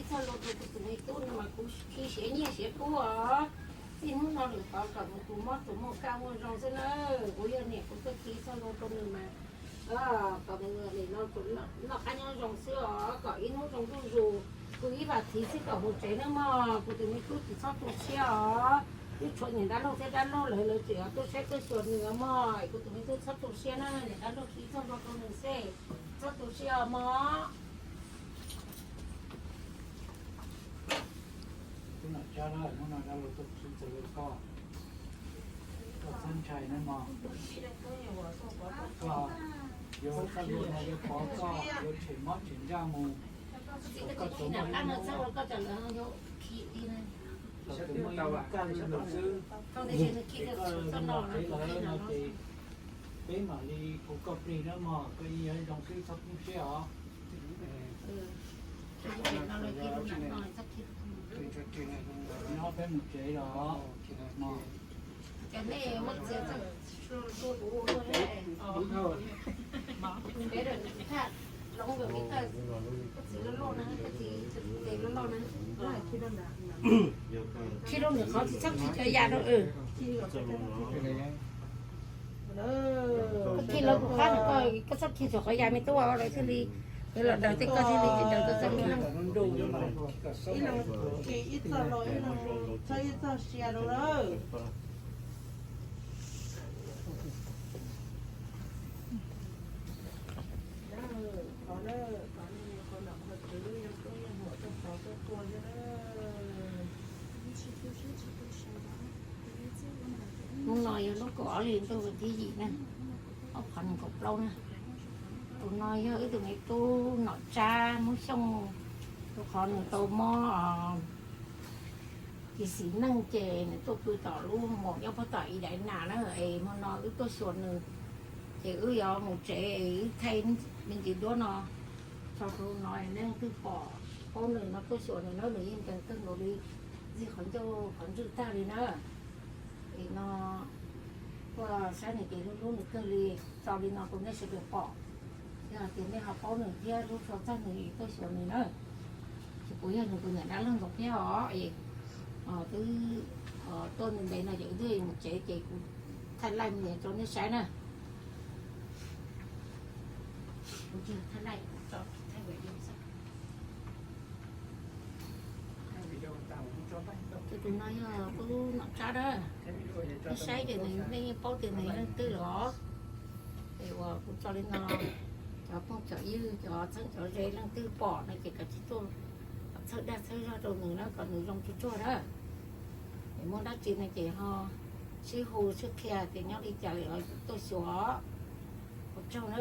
Txog lus rau kuv tus me tub no mas kuv khi siav nyiaj siav kub os. Txij hnub no lawm tod kom nws tus mob tus muaj kaj muaj zoo xwb na. Kuv yog niam kuv tuaj khi txog lus rau nws mas kom nws nim no noj qab nyob zoo xwb os, kom ib hnub zoo zuj zus. Kuv ib vas thiv xwb kom mus tsev nawb mog. Kuv tus me tub tsis txhob tu siab os. Twb tshuav niam dab laug thiab dab laug lawv, lawv tseem tuaj saib tuaj xyuas nws os mog. Kuv tus me tub txhob tu siab na, niam dab laug khi txog lus rau nws xwb, txhob tu siab os mog. Tub Nom Tsab, hnub no dab laug tuaj khi txog rau koj, koj txhob ntshai nawb mog. Koj yuav txoj hlua no yuav pov koj, yuav tshem mob tshem ntsaj mus, kom koj tau muaj ib hnub, kom tau muaj ib hnub kaj li lawm xwb. Ces koj noj tsev lawm no ces peb mam li hu koj plig nawb mog, koj yeej yog zoo xwb txhob poob siab os. Nyob peb mus tsev los mog. Khi rau nws qhov tsis txhob khi cov yam rau. Koj khi lawv kuv qab no, koj txhob khi txog qhov yam me tub ua lawv thiaj li, lawv los daws tej koj thiaj li daws koj txoj hlua. Ib txoj hlua, ib txoj sia rau lawm. Hnub no yog lub kaum ob hli ntuj vas thib yim na, ob phav nees nkaum plaub na. Tus no yog wb tus me tub Nom Tsab Hmoob Xyooj, rau qhov nws tau mob cis xis neej ces nws tuaj pw tom lub maum nyob puag tom ib daim nas na, es hmo no wb tuaj xyuas nws, ces wb yuav mus tsev es wb thaij me ntsis duab no tso rau no, nej leej twg pom paub nws no tuaj xyuas nws na, nws yeej nkees kawg nkaus li, ntxig qhov ncauj qhov ntswg tag li na. Es no tuaj saib nws ces hlub hlub nws kawg li, tso li no rau nej sawv daws pom. Yog tias nej ho paub nws thiab hlub tshua txog nws tuaj xyuas nws na. Ces kuv yog nws tus niam dab laug ntxoov thiab os, es twb tuaj ntev ntev no ces wb twb mus tsev ces kuv thaij laij me ntsis rau nej saib na. Kuv tsis thaij laij, thaij video xwb. Tus no yog tub Nom Tsab na. Nej saib ces nws, nej yeej paub tias nws yog leej twg los. Es uas kuv tso li no, cov phooj cov ywg, cov txheeb cov ze leej twg pom no ces kav tsij tuaj txhawb dag txhawb zog rau nws na, kom nws zoo tsuag tsuag na. Es muaj dab tsi no ces ho sib hu sib qhia tias nyob li cas lawm los tuaj xyuas. Ua tsaug na.